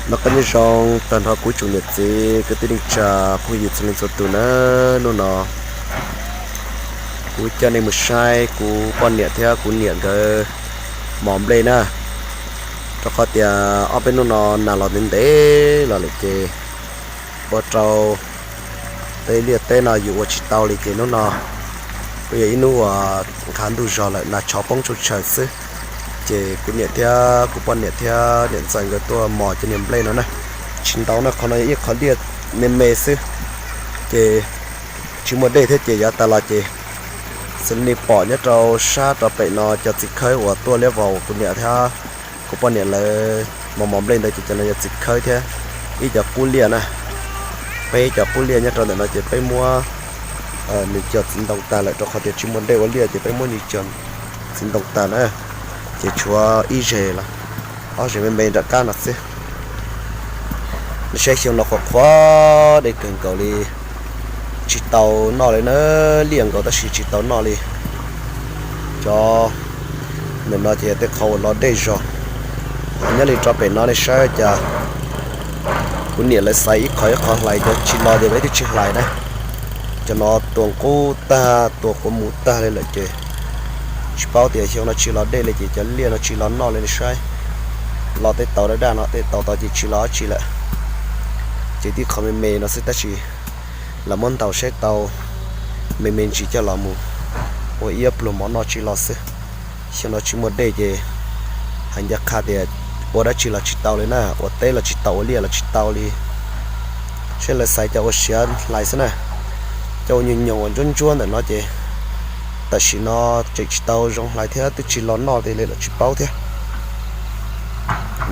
Noj qab nyob zoo tag nrho kuv tsoom niam txiv kwv tij neej tsa phooj ywg txhua leej txhua tus na. Hnub no kuv coj nej mus saib kuv poj niam thiab kuv niam nkawd mos nplej na. Rau qhov tias ob peb hnub no nas los ntev ntev los lawm ces ua rau tej liaj teb no yus ua tsis tau li ces hnub no kuj yog ib hnub uas nqhav ntuj zog lawm nas tsho poob tshuj tshaws xwb. Ces kuv niam thiab kuv poj niam thiab niam ntxawm nkawd tuaj mos cov niag nplej no na. Tsis ntau na, qhov no yog ib qho liaj me me xwb, ces tsis muaj dej thiab ces yav tas los ces xws li nej pom nyob rau sab rau pem no cov txiv khawb uas tuaj liab vog uas kuv niam thiab kuv poj niam lawv mos mos nplej ntawd ces cov no yog txiv khawb thiab ib cov qub liaj na. Peb ib cov qub liaj nyob rau ntawm no ces peb muab nws cog txiv ntoo tag lawm rau qhov tias tsis muaj dej ua liaj ces peb muab nws cog txiv ntoo tag na. Ces tshuav ib zeg los ob zeg me me nram qab no xwb. Nej saib xyoo no qhuav qhuav dej kawg nkaus li, tsis tau noj li na. Liaj nkaus tab sis tsis tau noj li. Cov ntawm no ces yog tej qhov uas los dej zog. Nyob li rau pem no nej saib cas kuv niam lawv xaiv ib qho ib qho hlais, cov tsis los ces peb twb tsis hlais na. Cov no tua nqub tag tua quav mus tag li lawm ces tsis paub tias xyoo no tsis los dej li ces cov liaj no tsis los noj li nej saib. Los tej taus daj daj no, tej taus tod ces tsis los dab tsi lawm. Ces tib qho me me no xwb tab sis lawv muab ntaus saib tau me me ntsis coj los mus ua ib pluag mov noj tsis los xwb. Xyoo no tsis muaj dej ces hais ncaj qha tias ua dab tsi los tsis tau li na, ua teb los tsis tau ua liaj los tsis tau li. Saib lawv xaiv cov ua siav hlais xwb na. Cov ua nyoos nyoos uas ntsuab ntsuab ntawm no ces tam sim no tseem tsis tau zoo hlais thiab twb tsis los noj li lawm tsis paub thiab.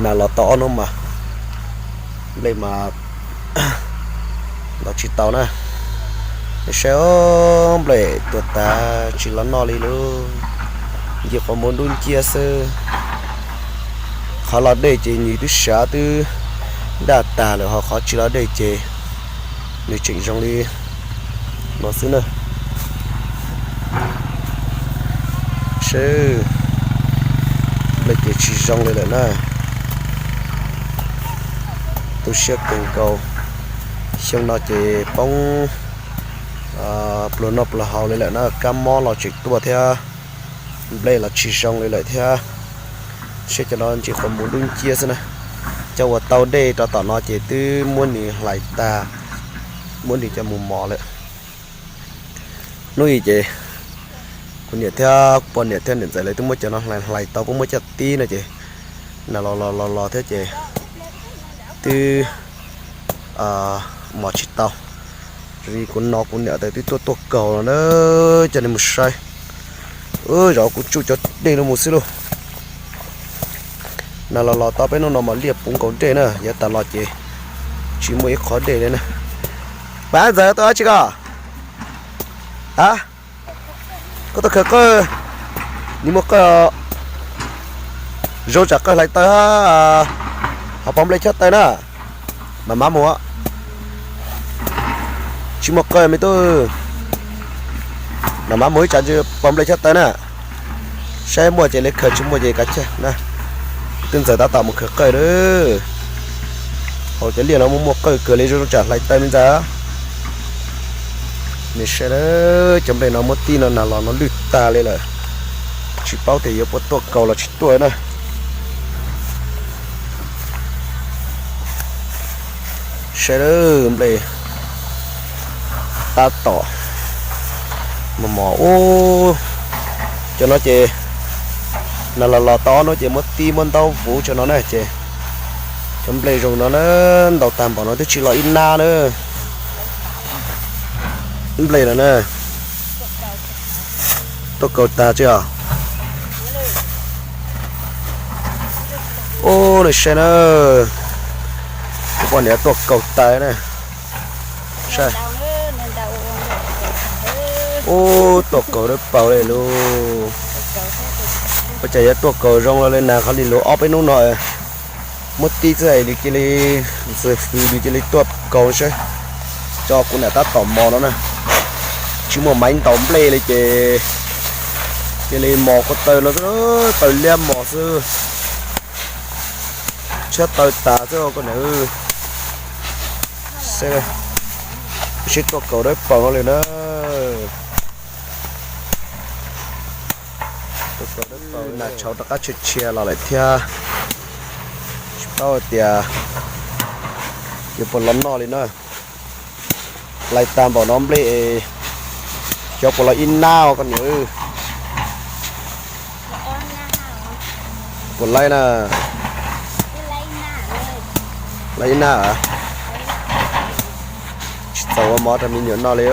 Nas los tau ob hnub mas nplej mas los tsis tau na. Nej saib, nplej tuag tas tsis los noj li lauj. Nce qhov muag dub nciab xwb. Qhov los dej ces nws twb siav twb daj tag lawm, ho qhov tsis los dej ces nws tseem zoo li no xwb na. Seb, nplej ces tsis zoo li lawm na. Tu siab kawg nkaus. Xyoo no ces poob pluas noj pluas haus li lawm na, kab mob los tseem tuaj thiab. Nplej los tsis zoo li lawm thiab. Seb cov no ntsis qhuav mus dub nciab xwb na. Cov uas tau dej rau tom no ces twb muab nws hlais tag, muab nws coj mus mos lawm. Hnub i ces kuv niam thiab poj niam thiab niam ntxawm lawv twb muab cov no hlais hlais tau, puab muab coj tib no ces nas los los los los thiab ces twb mos tsis tau. Li kuv no kuv niam tais twb tuaj tuaj kaus los na, coj nej mus saib. Zov kuv tsuj cov dej no mus xwb lauj. Nas los los tau peb hnub no mas liaj puv nkaus dej na, yav tas los ces tsis muaj ib qho dej li na. Pab ntxawm tuaj dab tsi ko? A, koj tuaj khaws qawj, nws muaj qawj, zoo tsam qawj hlais taw, ho pov nplej chob taw na. Mam mab mus, tsis muaj qawj me tub. Mam mab mus ib tsam pov nplej chob taw na. Saib muaj ces li khaws, tsis muaj ces kav tsij na. Twb ntxawm tab tom mus khaws qawj lawm. Hauv cov liaj no muaj muaj qawj kawg li, zoo tsam hlais taw me ntxawm. Nej saib, cov nplej no muab tib no nas los no lwj tag li lawm. Tsis paub tias yuav puas tuaj kaus los tsis tuaj na. Saib, nplej tab tom mos mos ub. Cov no ces nas los los tau ob hnub ces muab tib muab ntaub vuv tso no na ces cov nplej zoo no na, ntaus tag npaum no twb tsis los ib nab na. Nplej no na, tuaj kaus tag tsi os. Ub, nej saib na, kuv poj niam tuaj kaus tag na. Saib, ub, tuaj kaus dawb paug li lauj. Ua cas yuav tuaj kaus zoo li nas qhov li lauj, ob peb hnub no muab tib xwb es nws cia li, ntxhw fws nws cia li tuaj kaus saib. Cov kuv niam tab tom mos no na, tsis muaj maiv ntaus nplej li ces cia li mos ko taw no, taw liab mos xwb. Tshiab taw tas xwb koj niam. Sib tuaj kaus dawb paug no li na. Nas tshauv rov qab tshia tshia los lawm thiab. Tsis paub hais tias yuav puas los noj li na. Laij tag npaum no nplej, xyov puas los ib nab os koj niam. Puas laij na? Laij ib nab a? Tsis txaus ua mov rau me nyuam noj li.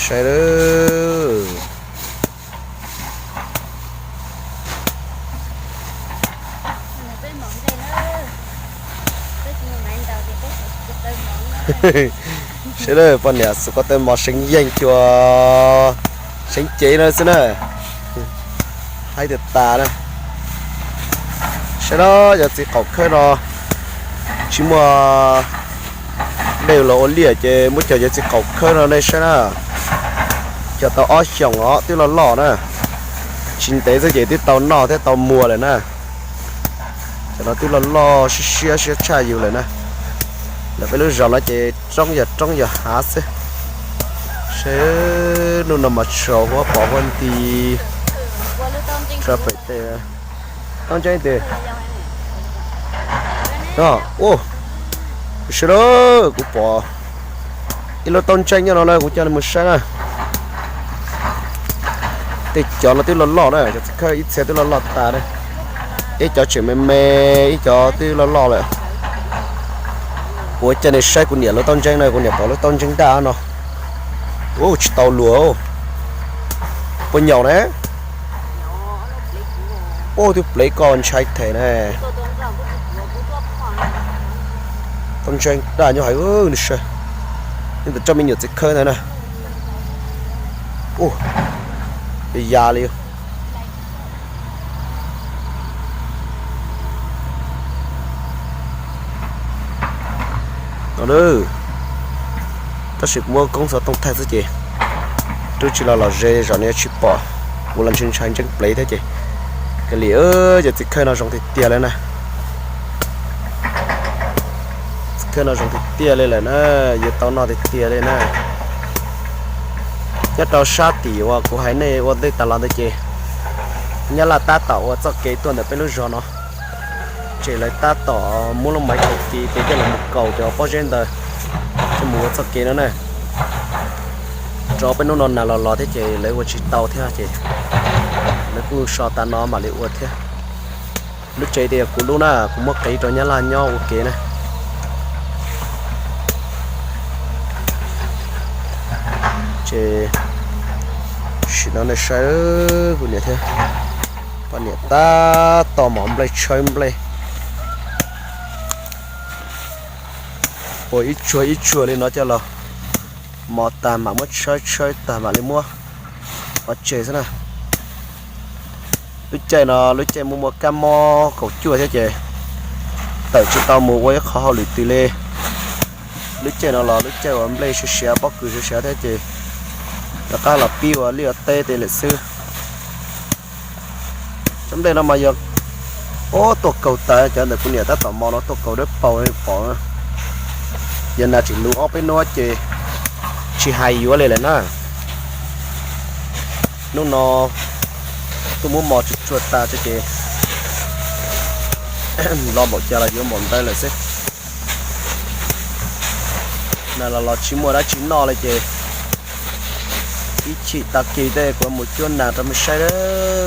Saib lawm. Saib lawm, poj niam xub ko taw mov seev yeej cuag seev cev no xwb na. Haib tiag tas na. Saib no, cov txiv qaum khawb no tsis muaj dej los ua liaj ces muab cov, cov txiv qaum khawb no nej saib na. Cog tau ob xyoos os twb loj loj na. Tsis ntev xwb ces twb tau noj thiab tau muag lawm na. Cov no twb loj loj siab siab siab tshaj yus lawm na. Ntawm peb lub zos no ces roob yog roob yog hav xwb. Saib, hnub no mas tsaus huab pos huab nti. Rau pem tej taub ntseeb tiag. Saib na, kuv pom ib lub taub ntseeb nyob no na, kuv coj nej mus saib na. Tej cov no twb loj loj na, cov txiv khawb ib txhia twb loj loj tas na. Ib cov tseem me me, ib cov twb loj loj lawm. Kuv coj nej saib kuv niam lub taub ntseeb na, kuv niam pom lub taub ntseeb daj no. Ua tsis tau luag. Puas nyaum na? Ua twb plev koj ntshai them na. Taub ntseeb daj nyob hais, nej ntawm tsob me nyuam txiv khawb ntawd na. Ua ya li. Tab sis kuv muab koob xov tooj thaij xwb ces twb tsis los lom zem, zom no tsis pom, kuv los ntshai ntshai ntseeb plev thiab ces. Kav liam, cov txiv khawb no zoo tiag tiag li na. Txiv khawb no zoo tiag tiag li lawm na, yuav tau noj tiag tiag li na. Nyob rau sab tim uas kuv hais nej ua ntej tas los ntawd ces Nyab Laj tab tom ua txoj kev tuaj ntawm peb lub zos no. Ces lawv tab tom muab lub maiv kaus tis ces coj los mus kaus cov pob zeb ntawd, coj mus ua txoj kev no na. Rau peb hnub no nas los los thiab ces lawv ua tsis tau thiab ces lawv kuj so tas no mam li ua thiab. Lub tsev tias kuv lub na, kuv muab qiv rau Nyab Laj nyob ua kev na. Ces sim no nej saib kuv niam thiab poj niam tab tom mos nplej tshawb nplej. Ua ib tsuag ib tsuag li no coj los mos tag mam muab tshawb, tshawb tag mam li muab pov tseg xwb na. Lub caij no lub caij muaj muaj kab mob kaum cuaj thiab ces tawm tsis tau mus ua ib qho hauj lwm twg li. Lub caij no los lub caij uas nplej siav siav pob kws siav siav thiab ces rov qab los pib ua liaj ua teb tej lawm xwb. Cov nplej no mas yog, o, tuaj kaug tas, cov ntawm kuv niam tab tom mos no tuaj kaug dawb paug pom. Yog nas tseem luv ob peb hnub ces tsis hais yuav li lawm na. Hnub no tuaj muab mos tsuag tsuag tas ces los npaum cas los yuav npaum ntawd lawm xwb. Nas los los tsis muaj dab tsi noj li ces ib chim tag kis tej kuv mus cuab nas rau mej saib,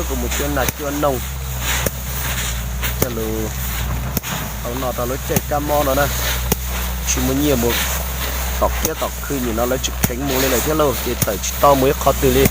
kuv mus cuab nas cuab noog coj lus tau noj rau lub caij kab mob no na. Tsis muaj nyiaj mus tom kiab tom khw, nim no lawv tsis kheev mus li lawm thiab lauj, ces tawm tsis tau mus ib qho twg li.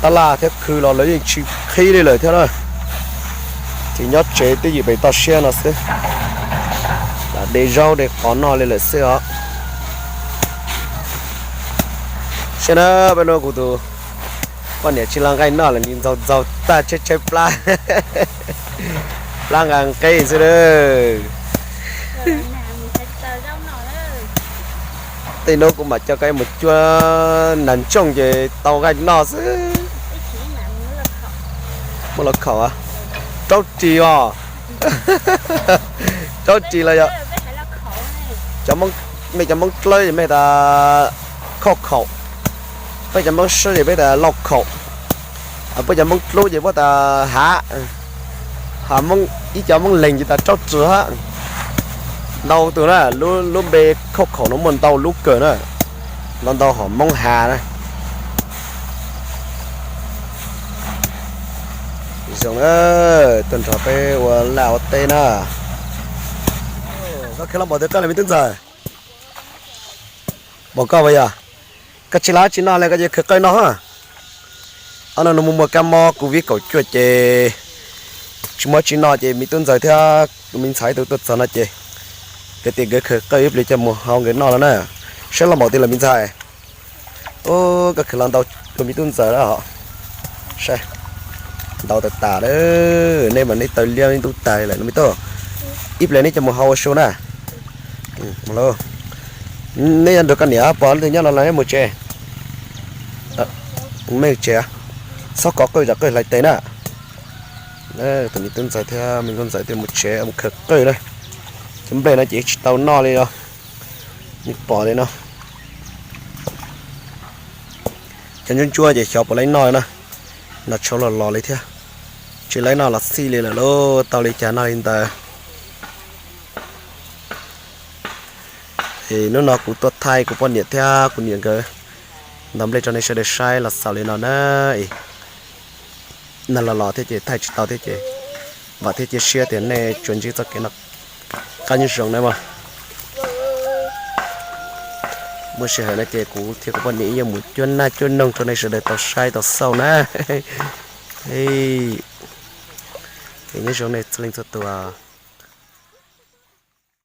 Tab laj thiab khw los lawv yeej tsis qhib li lawm thiab na. Ces nyob tsev twb ywm pem toj siab no xwb, lam de zaub de qos noj li lawm xwb os. Saib na, peb hnub kuv tus poj niam tsis los nqaij noj lawm, nws ntxaug ntxaug tag tshaib tshaib plab, plab nqa nqeb xwb na. Tej hnub kuv mam coj koj mus cuab nas ntsooj ces tau nqaij noj xwb. Muab los khaum, raub ris os. Raub ris los yog, mej cov Moob Dlawb es mej tas khauj khaum, peb cov Moob Sib es peb tas lauj khaum, peb cov Moob Dlub ces peb tas hav, ib cov Moob Leeg ces tas raub ris hab. Ntau tus na, lub npe khauj khaum no muaj ntau lub kawg na, ntau ntau hom Moob has na. Zoo, tuaj nrog peb ua laj ua teb na. Koj khaws los npaum twg qawj lawm me tub ntxawg? Npaum koj puas yog? Koj tsis los tsis noj li koj ces khaws qawj noj. Ob no nws muaj muaj kab mob covid kaum cuaj ces tsis muaj tsis noj ces me tub ntxawg thiab tus me ntxhais tus tuaj txog no ces nkawd tias nkawd khaws qawj ib pliag coj mus hau nkawd noj no na. Saib los npaum twg lawm me ntxhais? Ub, koj khaws los ntau dua me tub ntxawg lawm. Saib, ntau tas tas lawm, nej mas nej taw liab ntub tas lawm no me tub. Ib pliag nej coj mus hau ua su na. Neb yuav nrog koj niam pog leej twg nyob no los neb mus tsev? Mej tsev, txhob kov qawj zam qawj hlais tes na. Tus me tub ntxawg thiab me nkauj ntxawm thiaj mus tsev mus khaws qawj na. Cov nplej no ces tsis tau noj li os. Nej pom li no, cov ntsuab ntsuab ces xyov puas laib noj na. No tshauv los los li thiab, tsis laib noj los xij li lawm lauj, tau li cas noj li ntawd. Es hnub no kuv tuaj thaij kuv poj niam thiab kuv niam nkawd ntaus nplej rau nej sawv daws saib los xaus li no na. Es no los los thiab ces thaij tsis tau thiab ces vam thiab cia siab tias nej tsuas ntsib txoj kev noj qab nyob zoo na mog. Muaj sij hawm no ces kuv thiab kuv poj niam yuav mus cuab naj cuab noog rau nej sawv daws tau saib tau xauj na. Nyob zoo nej txhua leej txhua tus.